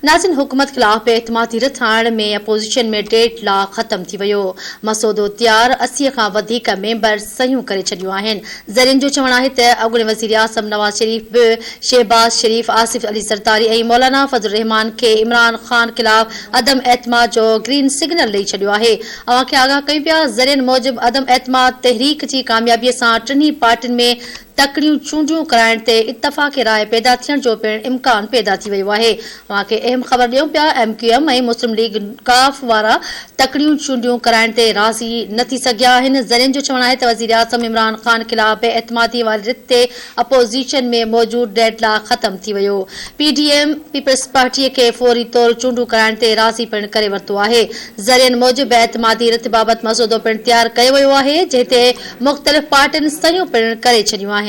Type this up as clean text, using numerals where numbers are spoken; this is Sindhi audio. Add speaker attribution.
Speaker 1: ناظرين حڪومت خلاف بي اعتمادي رٿ آڻڻ ۾ اپوزيشن ۾ ڊيڊ لاڪ ختم ٿي ويو، مسودو تيار، 80 کان وڌيڪ ميمبر صحيحون ڪري ڇڏيون آهن، ذريعن جو چوڻ آهي ته اڳوڻي وزيراعظم نواز شريف به شهباز شريف، آصف علي زرداري ۽ مولانا فضل الرحمان کي عمران خان خلاف عدم اعتماد جو گرين سگنل ڏئي ڇڏيو آهي، اوهان کي آگاهه ڪيون پيا، ذريعن موجب عدم اعتماد تحريڪ جي ڪاميابي سان ٽنهي پارٽين ۾ تڪڙيون چونڊيون ڪرائڻ تي اتفاق راء پيدا ٿيڻ جو پڻ امڪان پيدا ٿي ويو آهي. اوهان کي اهم خبر ڏيون پيا ايم ڪيو ايم ۽ مسلم ليگ ق وارا تڪڙيون چونڊيون ڪرائڻ تي راضي نه ٿي سگهيا آهن. ذريعن جو چوڻ آهي ته وزيراعظم عمران خان خلاف بي اعتمادي واري رٿ تي اپوزيشن ۾ موجود ڊيڊ لاڪ ختم ٿي ويو. P D M peoples party کي فوري طور چونڊون ڪرائڻ تي راضي پڻ ڪري ورتو آهي. ذريعن موجب بي اعتمادي رٿ بابت مسودو پڻ تيار ڪيو ويو آهي جنهن تي مختلف پارٽين صحيحون پڻ ڪري ڇڏيون آهن.